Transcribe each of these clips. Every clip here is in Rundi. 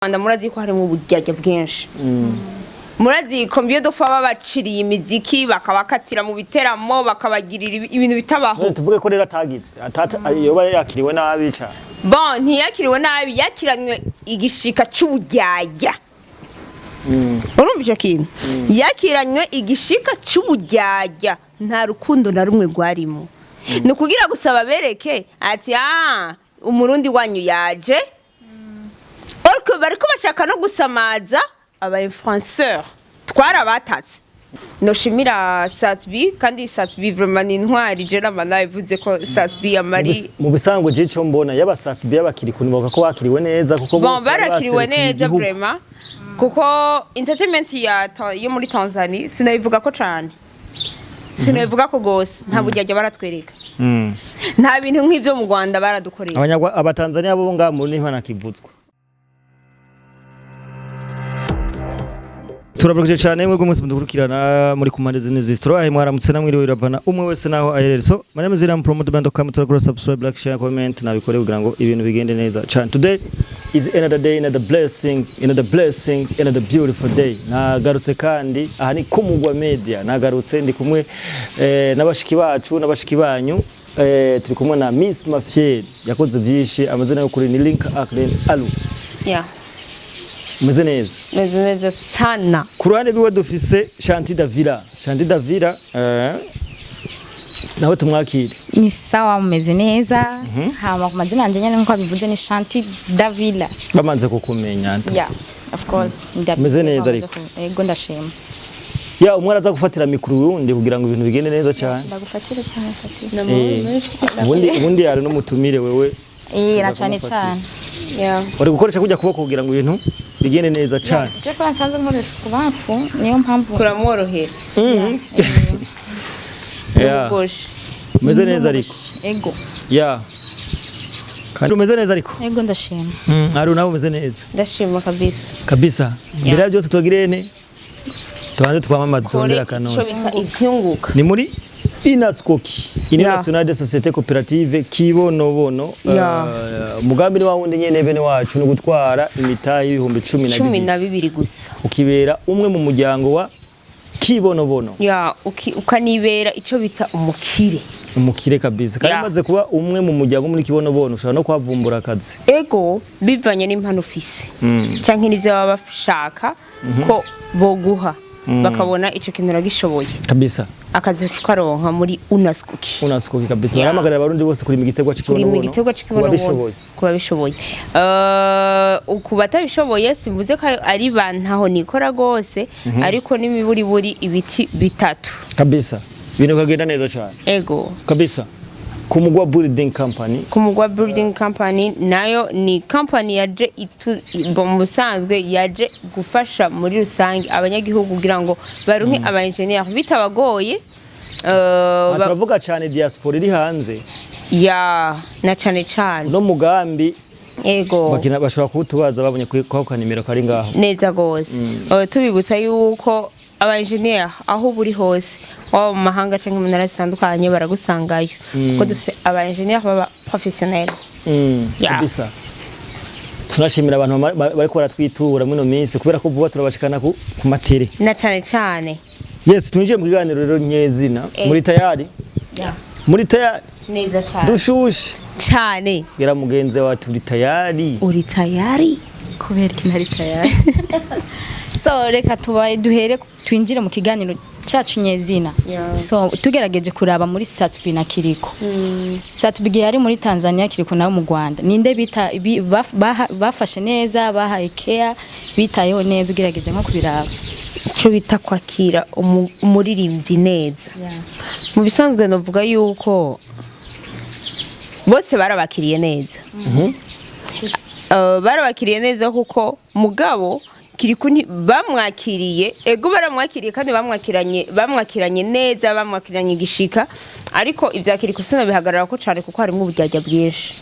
Rwanda murazi ko harimo uburyarya bwinshi. Murazi combien de fois babaciriye imiziki, bakabakatira mu biteramo, bakabagirira ibintu bitabaho. None tuvuge ko rero atagize yoba yakiriwe nabi cyane? Bon, ntiyakiriwe nabi, yakiranywe igishika c'uburyarya. Urumva ico kintu? Yakiranywe igishika c'uburyarya, nta rukundo na rumwe rwarimo. Ni ukugira gusa babereke ati: "Ah, Umurundi wanyu yaje." Ariko bariko bashaka no gusamaza aba influenceur twarabatatse. Noshimira Sat-B, kandi Sat-B vraiment ni intwari. Je nama nabivuze ko Sat-B amari Mu bisanzwe je ico mbona, yaba Sat-B, y'abakiri kunibuka ko bakiriwe neza, kuko Bon, bose bari barakiriwe baserukiye neza. igihugu. Vraiment, kuko entertainment yo muri Tanzania sinabivuga ko cane, sinabivuga ko gose nta buryarya baratwereka. Nta bintu nk'ivyo mu Rwanda baradukoreye. Abanyarwa, Abatanzania bo ngaha muri ntibanakivuzwa. Turabarakije cyane mwebwe mwese mudukurikirana muri ku mpande zine z'isi. Turabahaye mwaramutse namwiriwe, biravana umwe wese naho aherereye. So my name is Iram Promote Band Kam. Turakora subscribe, like, share, comment, nabikore kugira ngo ibintu bigende neza cyane. Today is another day, another blessing, another blessing, another beautiful day. Nagarutse kandi aha ni Kumugwa Media. Nagarutse ndi kumwe n'abashiki bacu n'abashiki banyu. Turi kumwe na Miss Mafiel yakoze byinshi. Amazina yo kuri ni Link Aklen Alu. Yeah. Umeze neza? Meze neza sana. Ku ruhande rwiwe dufise Shanti Davila. Shanti Davila, nawe tumwakire. Ni sawa, mumeze neza. Hama ku mazina yanjye nyene, nkuko abivuze, ni Shanti Davila. Bamaze kukumenya. Yeah, of course. Umeze neza ariko? Yego, ndashima. Ya, umwe araza gufatira mikoro uwundi kugira ngo ibintu bigende neza cyane. Ndagufatira cyane, fatira. Ubundi yari n'umutumire wewe. Na cyane cyane. Yeah. Wari gukoresha kujya kuboko kugira ngo ibintu bigende neza cyane. Je ko nsanzwe nkoresha ukubamfu, niyo mpamvu. Kuramworohera. Yeah. N'ubugoshe. Umeze neza ariko? Ego. Ya, kandi umeze neza ariko? Ego, ndashima. Ari nawe umeze neza? Ndashima kabisa. Kabisa. Mbere ya byose tubagirene, tubanze twamamaze, turondera Kore ico akanone. bita ivyunguka. Ni muri Inascoki, Union Yeah. Nationale des Sociétés Coopératives Kibonobono. Yeah. Umugambi ni wa wundi nyene, bene wacu, ni gutwara imitahe y'ibihumbi 12 cumi na bibiri gusa, ukibera umwe mu muryango wa Kibonobono. Ya, ukanibera ico bita umukire. Umukire kabisa, kandi umaze kuba umwe mu muryango muri Kibonobono ushobora no kuhavumbura akazi. Ego, bivanye n'impano ufise canke n'ivyo baba bashaka ko boguha, bakabona ico kintu uragishoboye, akazi kukaronka muri Unascoki. Unascoki kabisa. Yeah. Barahamagarira Abarundi bose kurima igiterwa Kurima c'ikibonobono. igiterwa c'ikibonobono. Kubabishoboye. Ku babishoboye. Ku batabishoboye, simvuze ko ari bantaho nikora gose, ariko n'imiburiburi ibiti bitatu. Kabisa, ibintu bikagenda neza cyane. Ego. Kabisa, ku Mugwa Building Company. Ku Mugwa Building Company nayo ni company yaje bo mu busanzwe yaje gufasha muri rusange abanyagihugu kugira ngo baronke aba engineer bitabagoye. Aha turavuga cyane diaspora iri hanze. Ya, na cane cane. Uno mugambi Ego. Bashobora kuwutubaza babonye kwako kanimero kari ngaho. Neza gose. Tubibutsa yuko aba engineer aho uba uri hose, waba mu mahanga canke mu ntara zitandukanye, baragusangayo, kuko dufise aba engineer baba professionnel. Yeah. Kabisa, tunashimira abantu bariko baratwitura muri ino minsi, kubera ko vuba turabashikana ku matere. Na cane cane. Yes, twinjiye mu kiganiro rero nyezina. Muri tayari? Yeah. Muri tayari? Neza cane. Dushushe. Cane. Gera mugenzi wacu, turi tayari? Uri tayari? Kubera ko ntari tayari. So reka tubaye duhere twinjire mu kiganiro cyacu nyezina. Yeah. So tugerageje kuraba muri Sat-B na Kiriko, Sat-B igihe yari muri Tanzania, Kiriko nawe mu Rwanda, ninde bita bafashe neza, bahaye care, bitayeho neza, ugerageje nko kubiraba? Icyo bita kwakira umuririmbyi neza, mu bisanzwe navuga yuko bose barabakiriye neza. Barabakiriye neza, kuko mugabo Kiriku bamwakiriye, ego baramwakiriye, kandi bamwakiranye neza, bamwakiranye igishika. Ariko ibya Kiriku sinabihagarara ko cane, kuko harimo uburyarya bwinshi,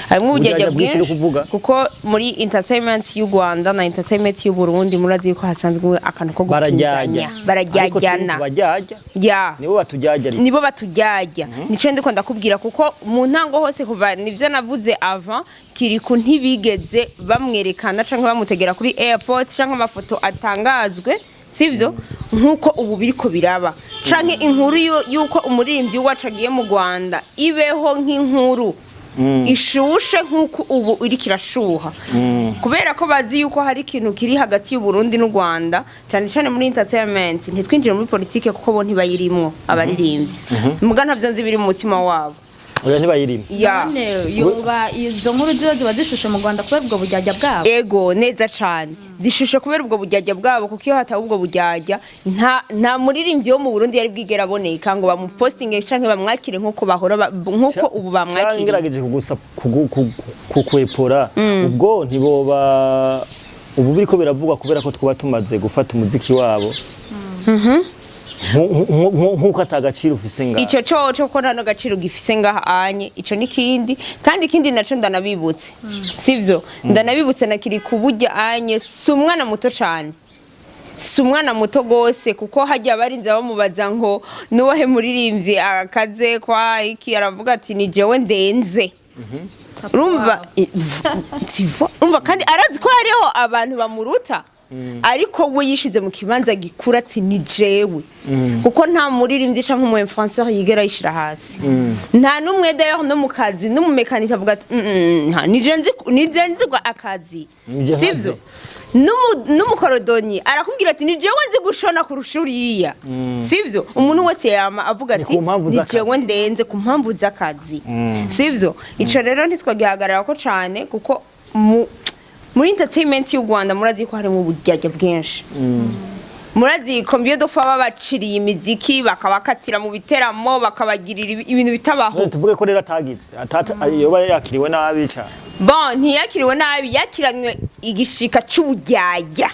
harimo uburyarya Uburyarya bwinshi bwinshi. uri kuvuga? Kuko muri entertainment y'u Rwanda na entertainment y'u Burundi, murazi yuko hasanzwe akantu ko Barajyajya. gupinzanya. Ariko twe Barajyajyana. ntitubajyajya. Ya. Nibo batujyajya ariko. Nibo batujyajya, nico ndiko ndakubwira, kuko mu ntango hose, kuva nivyo navuze avant, Kiriku ntibigeze bamwerekana canke bamutegera kuri airport canke amafoto atangazwe, sivyo? Nkuko ubu biriko biraba, canke inkuru yuko umuririmbyi wacu agiye mu Rwanda ibeho nk'inkuru ishushe nk'uko ubu iriko irashuha, kubera ko bazi yuko hari ikintu kiri hagati y'u Burundi n'u Rwanda, cyane cyane muri entertainment. Ntitwinjire muri politike kuko bo ntibayirimwo, abaririmbyi muga ntavyo nzi biri mu mutima wabo. Oya, ntibayirimo. Ya. None yoba izo nkuru ziba zishushe mu Rwanda kubera ubwo buryarya bwabo? Ego, neza cane, zishushe kubera ubwo buryarya bwabo, kuko iyo hataba ubwo buryarya, nta muririmbyi wo mu Burundi yari bwigera aboneka ngo bamupostinge canke bamwakire nkuko bahora nkuko ubu Canke bamwakiriye. Ngerageje kugusa kukwepora, ubwo ntiboba ubu biriko biravugwa kubera ko twaba tumaze gufata umuziki wabo nkuko atagaciro ufise ngaha. Ico coco ko nta n'agaciro gifise ngaha anye, ico n'ikindi. Kandi ikindi naco, ndanabibutse, sivyo? Ndanabibutse na kiri kuburya anye si umwana muto cane, si umwana muto gose, kuko hajya barinze bamubaza ngo nuwahe muririmbyi akaze kwa iki, aravuga ati ni jewe ndenze. Urumva, tu vois? Urumva, kandi arazi ko hariho abantu bamuruta, ariko we yishize mu kibanza gikura ati ni jewe, kuko nta muririmbyi canke umu influenceur yigera yishira hasi, nta n'umwe. D'ailleurs no mu kazi, n'umumekanisi avuga ati "Ni je nzi, ni je nzi akazi." Ni je. Sivyo? N'umukorodoni arakubwira ati ni jewe nzi gushona kurusha uriya, sivyo? Umuntu wese yama avuga Ni ati ku mpamvu ni z'akazi. jewe ndenze, ku mpamvu z'akazi, sivyo? Ico rero ntitwagihagarara ko cane, kuko muri entertainment y'u Rwanda murazi ko harimo uburyarya bwinshi. Murazi combien de fois babaciriye imiziki, bakabakatira mu biteramo, bakabagirira ibintu bitabaho. None tuvuge ko rero atagize yoba yakiriwe nabi cyane? Bon, ntiyakiriwe nabi, yakiranywe igishika c'uburyarya.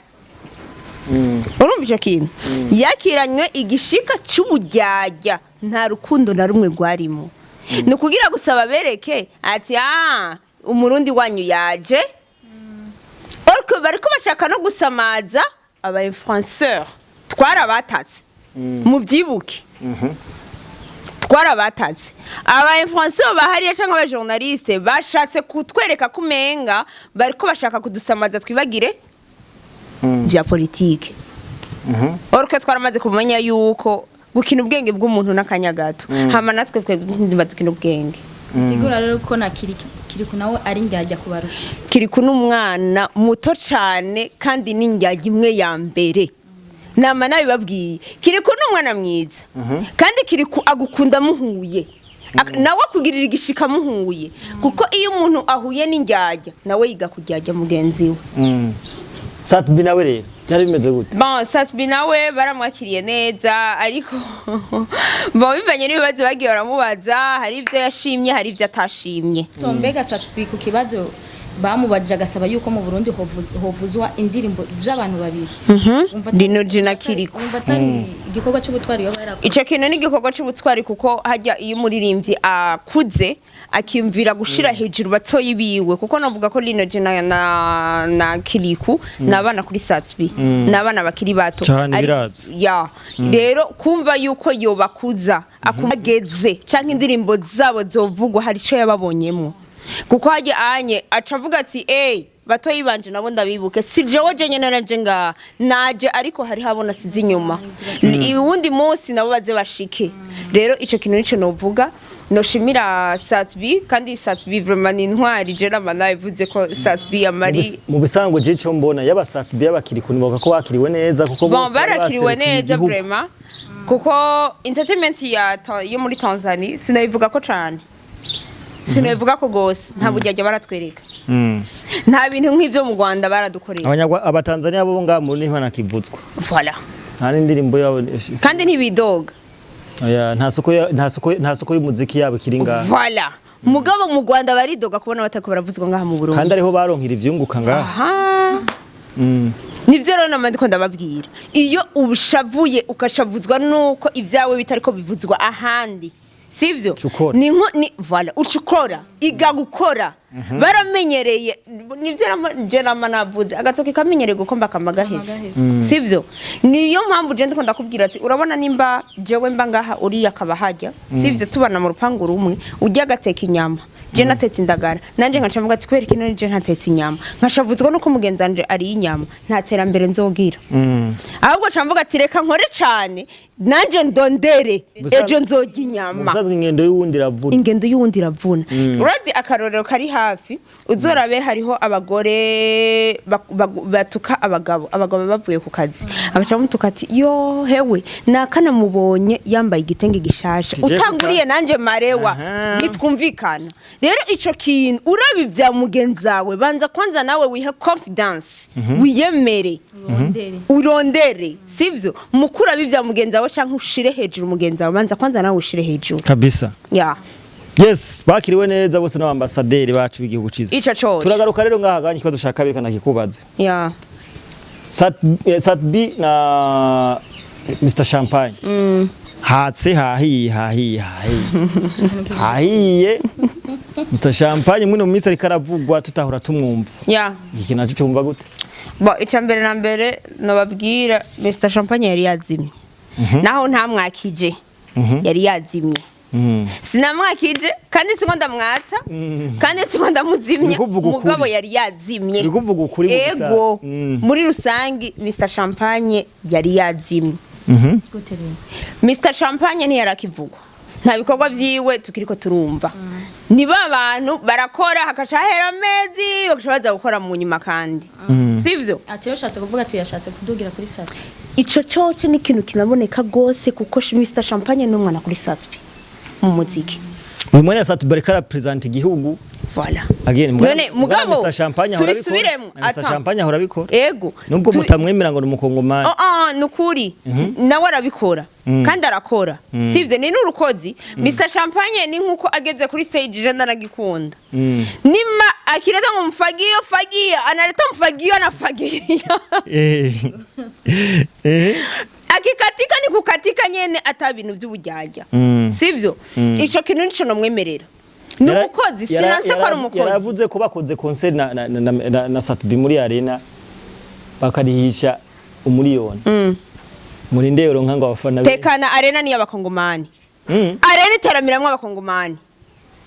Urumva ico kintu? Yakiranywe igishika c'uburyarya, nta rukundo na rumwe rwarimo. Ni ukugira gusa babereke ati ah, umurundi wanyu yaje. Ariko bariko bashaka no gusamaza aba influenceur. Twarabatatse, mubyibuke, twarabatatse aba influenceur bahariya cyangwa aba journaliste bashatse kutwereka ko umenga bariko bashaka kudusamaza twibagire vya politike. Orko twaramaze kumenya yuko gukina ubwenge bw'umuntu n'akanya gato, hama natwe twe dukina ubwenge. Sigura rero ko na Kiriku nawe ari njyajya kubarusha. Kiriku n'umwana muto cane, kandi n'indyarya imwe ya mbere. Nama nabibabwiye, Kiriku n'umwana mwiza, kandi Kiriku agukunda muhuye. Nawe akugirira igishika muhuye, kuko iyo umuntu ahuye n'indyarya, nawe yiga kuryarya mugenzi we. Sat-B nawe rero byari bimeze gute? Bon, Sat-B nawe baramwakiriye neza, ariko bon, bivanye n'ibibazo bagiye baramubaza, hari ibyo yashimye, hari ibyo atashimye. So mbega Sat-B, ku kibazo bamubajije agasaba yuko mu Burundi hovuzwa indirimbo z'abantu babiri, Wumva Lino G na Kiriku. Wumva atari igikorwa cy'ubutwari yoba yarakoze? Ico kintu ni igikorwa c'ubutwari, kuko hajya iyo umuririmbyi akuze akiyumvira gushira hejuru batoyi biwe, kuko navuga ko Lino G na Kiriku ni abana kuri Sat-B, ni abana bakiri bato. Cane, birazi. Ya, rero kumva yuko yobakuza akumageze canke indirimbo zabo zovugwa, hari ico yababonyemwo, kuko hajya anye aca avuga ati ey, batoyi banje nabo ndabibuke, si jewe je nyene naje ngaha naje, ariko hari habona size inyuma, uwundi munsi nabo baze bashike. Rero ico kintu nico novuga noshimira Sat-B. Kandi Sat-B vraiment ni intwari. Je nama nabivuze ko Sat-B amari Mu bisanzwe je ico mbona, yaba Sat-B, yaba Kiriku, nibuka ko bakiriwe neza, kuko Bon, bose bari barakiriwe baserukiye neza igihugu. vraiment, kuko entertainment yo muri Tanzania sinabivuga ko cane, sinabivuga ko gose, nta buryarya baratwereka, nta bintu nk'ivyo mu Rwanda baradukoreye. Abanyarwa, abatanzania bo ngaha mu ntibanakivutswa. Voilà. Nta n'indirimbo yabo. Kandi ntibidoga. Oya, nta soko y'umuziki yabo ikiri ngaha. Voilà. Mugabo mu Rwanda baridoga kubona batako baravuzwa ngaha mu Burundi. Kandi ariho baronkera ivyunguka ngaha. Aha. Nivyo rero nama ndiko ndababwira: iyo ubushavuye, ukashavuzwa nuko ibyawe bitariko bivuzwa ahandi, sivyo? Uca ukora. Ni nko ni voilà, uca ukora, iga gukora. Baramenyereye, nivyo je nama navuze, agatoki kamenyereye gukomba kama gahese, sivyo? Niyo mpamvu je ndiko ndakubwira ati urabona, nimba jewe mba ngaha, uriya akaba hajya, sivyo? Tubana mu rupangu rumwe, ujya agateka inyama, je natetse indagara, nanje nkaca mvuga ati kubera ikintu je ntatetse inyama, nkashavuzwa nuko mugenzi wanje ariye inyama, nta terambere nzogira. Ahubwo nca mvuga ati reka nkore cane nanje ndondere ejo nzorya inyama. Musanzwe ingendo y'uwundi iravuna. Ingendo y'uwundi iravuna. Urazi akarorero kari hafi, uzorabe hariho abagore batuka abagabo bavuye ku kazi, abaca bamutuka ati yo hewe nakanamubonye yambaye igitenge gishasha, Kije utanguriye nanje marewa. Ntitwumvikana. Rero ico kintu uraba ibya mugenzi wawe, banza kwanza nawe wihe confidence, wiyemere, urondere, sivyo? Mukuru ibya mugenzi wawe canke ushire hejuru mugenzi wawe, banza kwanza nawe ushire hejuru. Kabisa. Ya. Yes, bakiriwe neza bose n'abambasaderi bacu b'igihugu ciza. Ico cose. Turagaruka rero ngaha ganya ikibazo ca kabiri kana kikubaze. Ya. Sat B na Mr Champagne. Hatse hahiye, hahiye, hahiye. Hahiye. Mr Champagne mwino minsi ariko aravugwa, tutahora tumwumva. Ya. Iki naco cyumva gute? Bo, ica mbere na mbere nobabwira, Mr Champagne yari yazimye, naho ntamwakije, yari yazimye. Sinamwakije kandi singo ndamwatsa kandi singo ndamuzimya. Uri kuvuga ukuri. Mugabo yari yazimye. Uri kuvuga ukuri mu Ego. bisa. Muri rusangi Mr Champagne yari yazimye. Mr Champagne ntiyarakivugwa, nta bikorwa vyiwe tukiriko turumva. Ni ba bantu barakora hakaca hahera amezi, bakaca baza gukora mu nyuma kandi, sivyo? Ati yashatse kuvuga ati yashatse kudugira kuri Sat-B. Ico coco ni ikintu kinaboneka gose, kuko Mr Champagne ni umwana kuri Sat-B mu muziki. Uyu mwanya Sat-B ariko arapresenta igihugu. Voilà. Again, None mugabo Mr Champagne ahora abikora. tubisubiremo. Mr Attends. Champagne ahora abikora. Ego. Nubwo mutamwemera ngo ni umukongomani. Oh, oh, nukuri nawe arabikora kandi arakora, sivyo? Ni n'urukozi. Mr Champagne ni nkuko ageze kuri stage, je ndanagikunda, nima akileta ngo mfagio fagio, analeta mfagio na fagio. Akikatika ni kukatika nyene, ata bintu by'ubujyajya, sivyo? Ico kintu nico nomwemerera, ni umukozi, sinanse ko ari umukozi. Yaravuze ko bakoze concert na Sat-B muri arena bakarihisha 1 miliyoni. Murinde yoronka ngo abafana be. Tekana, arena ni y'abakongomani. Arena iteramiramwo abakongomani.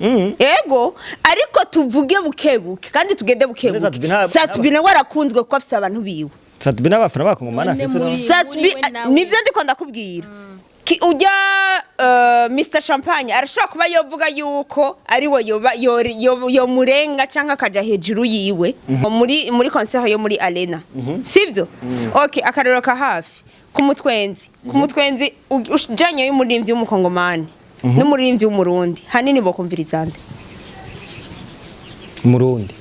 Ego, ariko tuvuge bukebuke kandi tugende bukebuke. Sat-B Sat-B nawe arakunzwe kuko afise abantu biwe. Sat-B n'abafana b'abakongomani None afise no. Sat-B muri we nawe. Nivyo ndiko ndakubwira. Ujya Mr Champagne arashobora kuba yovuga yuko ari we yoba yomurenga canke akaja hejuru yiwe muri concert yo muri arena, sivyo? Okay, akarero ka hafi, ku mutwenzi ujanye y'umuririmbyi w'umukongomani n'umuririmbyi w'umurundi, hanini bokumviriza nde? Umurundi.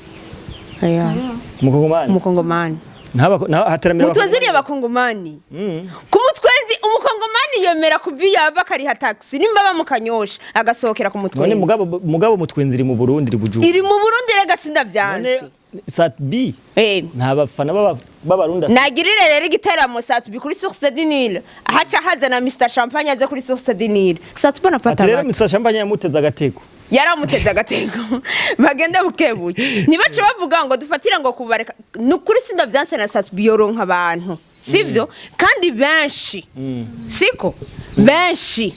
Aya. Umukongomani. Umukongomani. Ntaba hateramira. Mutwenzi ni abakongomani. Ku mutwenzi umukongomani yemera kuva iyo ava akariha taxi, nimba aba mu Kanyosha agasohokera ku None mutwenzi. mugabo mutwenzi iri mu Burundi, iri Bujumbura. Iri mu Burundi rega, sindavyanse. None Sat-B nta bafana b'abarundi afise. Nagirire rero igiteramo Sat-B kuri Source du Nil, ahaca hazana Mr Champagne aze kuri Source du Nil, Sat-B napata Ati rero abato. Mr Champagne yamuteze agatego. Yaramuteze agatego. Bagende bukebuke, ntibace bavuga ngo dufatire ngo kubareka. Ni ukuri sindavyanse na Sat-B yoronka abantu, sivyo? Kandi benshi, siko benshi.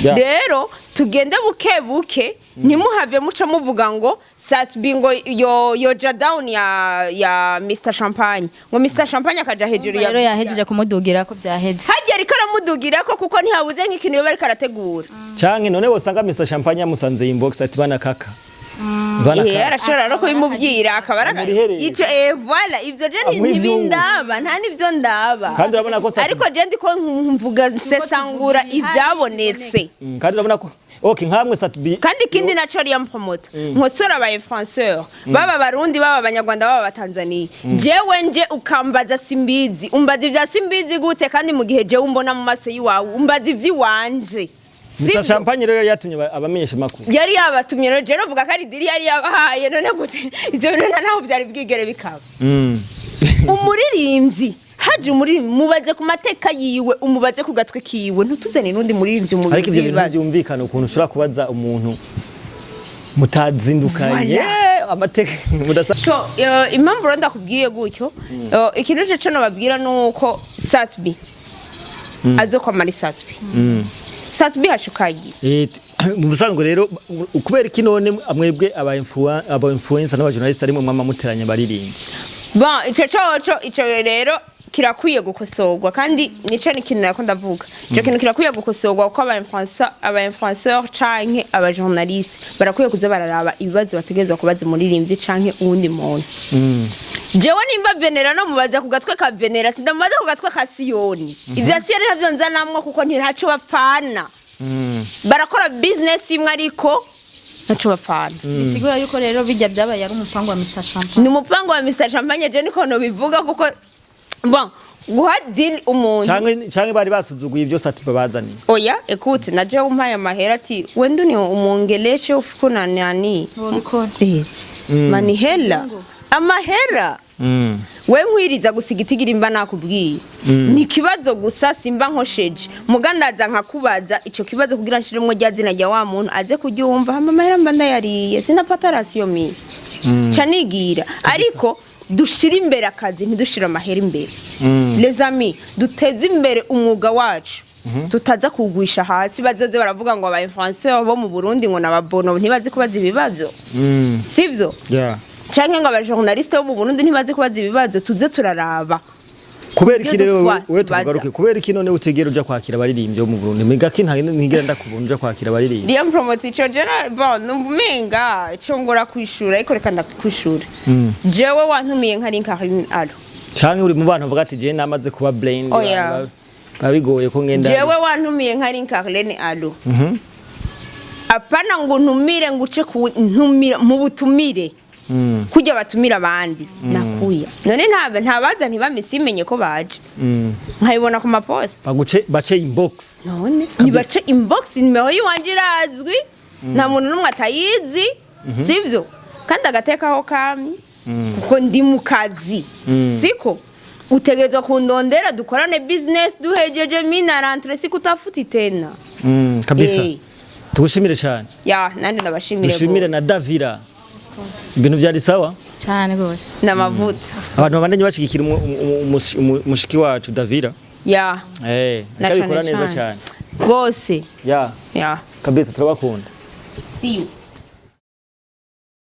Yeah. Rero tugende buke buke, ntimuhave muca muvuga ngo Sat-B ngo yo yoja down ya Mr Champagne, ngo Mr Champagne akaja hejuru ya Rero yahejeje kumudugira ko byaheze. Hajya ariko aramudugira ko, kuko ntihabuze nk'ikintu yoba ariko arategura. Canke none wosanga Mr Champagne yamusanze inbox ati bana kaka. Bana Eh, kaka. arashobora no kubimubwira akaba Amurihereye. ico voilà, ivyo je Amuha ivyungu. ntibindaba, nta nivyo ndaba. Kandi urabona ko Ariko je ndiko mvuga nsesangura tuvuga ibihari. ivyabonetse. Kandi urabona ko okay nkamwe Sat-B Kandi ikindi naco ariyo promoter nkosora aba influenceur, baba barundi, baba abanyarwanda, baba abatanzania, jewe nje ukambaza Simbizi, umbaza ivya Simbizi gute kandi mu gihe jewe umbona mu maso yiwawe, umbaza ivy'iwanje? Mr Sivyo? Champagne rero yari yatumye abamenyesha makuru. Yari yabatumye rero, jewe novuga ko ari deal yari yabahaye. None gute ivyo bintu naho vyari bwigere bikaba? Umuririmbyi haje, umuririmbyi mubaze ku mateka yiwe, umubaze ku gatwe kiwe, ntutuzane n'undi muririmbyi mu Ariko ivyo bintu bibazo. byumvikana ukuntu ushobora kubaza umuntu mutazindukanye Voilà. amateka mudasa. So impamvu rero ndakubwiye gutyo, ikintu cyo nababwira ni uko Sat-B aze kwamara Sat-B, Sat-B hashukagiye. Mu busanzwe rero, kubera iki none mwebwe aba influencer n'aba journalist arimwe mwama muteranya baririmba? Bon, ico coco, ico rero kirakwiye gukosorwa, kandi nico ni ikintu nako ndavuga, ico kintu kirakwiye gukosorwa, kuko aba influenceur canke aba journaliste barakwiye kuza bararaba ibibazo bategerezwa kubaza umuririmbyi canke uwundi muntu. Jewe nimba Venera, no mubaza ku gatwe ka Venera, sindamubaza ku gatwe ka Siyoni. Ivya Siyoni ntavyo nzanamwo, kuko ntaco bapfana. Barakora business imwe, ariko ntaco bapfana. Bisigura yuko rero bijya byabaye ari umupango wa Mr Champagne. Ni umupango wa Mr Champagne, je niko nobivuga, kuko bon, guha deal umuntu Canke bari basuzuguye ibyo Sat-B bazaniye. Oya, écoute, na jewe umpaye amahera ati wende ni umwongeleshe ufukuna nani. Wobikora. Manihela amahera, we nkwiriza gusa igitigira mba nakubwiye ni ikibazo gusa, simba nkosheje muga ndaza nkakubaza ico kibazo kugira nshiremwo rya zina rya wa muntu aze kuryumva, hama amahera mba ndayariye, sinapata ration mie ca nigira. Ariko dushire imbere akazi, ntidushire amahera imbere. Les amis, duteze imbere umwuga wacu, tutaza kuwugwisha hasi. Bazoze baravuga ngo aba influenceur bo mu Burundi ngo nababono, ntibazi kubaza ibibazo, sivyo? Yeah. Canke ngo abajournaliste bo mu Burundi ntibazi kubaza ibibazo. Tuze turaraba. Kubera iki Ibyo rero dupfa, wewe tubaza. tugaruke, kubera iki none utegera uja kwakira abaririmbyi bo mu Burundi? Mega ki ntigera ndakubona uja kwakira abaririmbyi. Liam Promote, ico jera bon, numva umenga ico ngora kwishura, ariko reka ndakwishura. Jewe wantumiye nkari nka alo. Canke uri mu bantu bavuga ati je namaze kuba blind? Oya. Biba bigoye ko ngenda. Jewe wantumiye nkari nka Rene alo. Apana ngo ntumire ngo uce ku ntumira mu butumire kujya batumira abandi nakuya. None ntabaza ntibamisimenye ko baje, nkayibona ku maposta. Baguce bace inbox. None nibace inbox, nimero yiwanje irazwi, nta muntu n'umwe atayizi, sivyo? Kandi agatekaho kamye, kuko ndi mu kazi, siko utegerezwa kundondera dukorane business, duhejeje mina rentre sikutafuti tena. Kabisa. Tugushimire cyane. Ya, nandi ndabashimire. Dushimire Gose. na Davira, ibintu byari sawa. Cyane rwose. N'amavuta. Abantu babandanye bashigikira umushiki wacu Davira. Ya. Na akabikora cane neza cane. cyane. Gose. Ya. Ya. Kabisa, turabakunda. See you.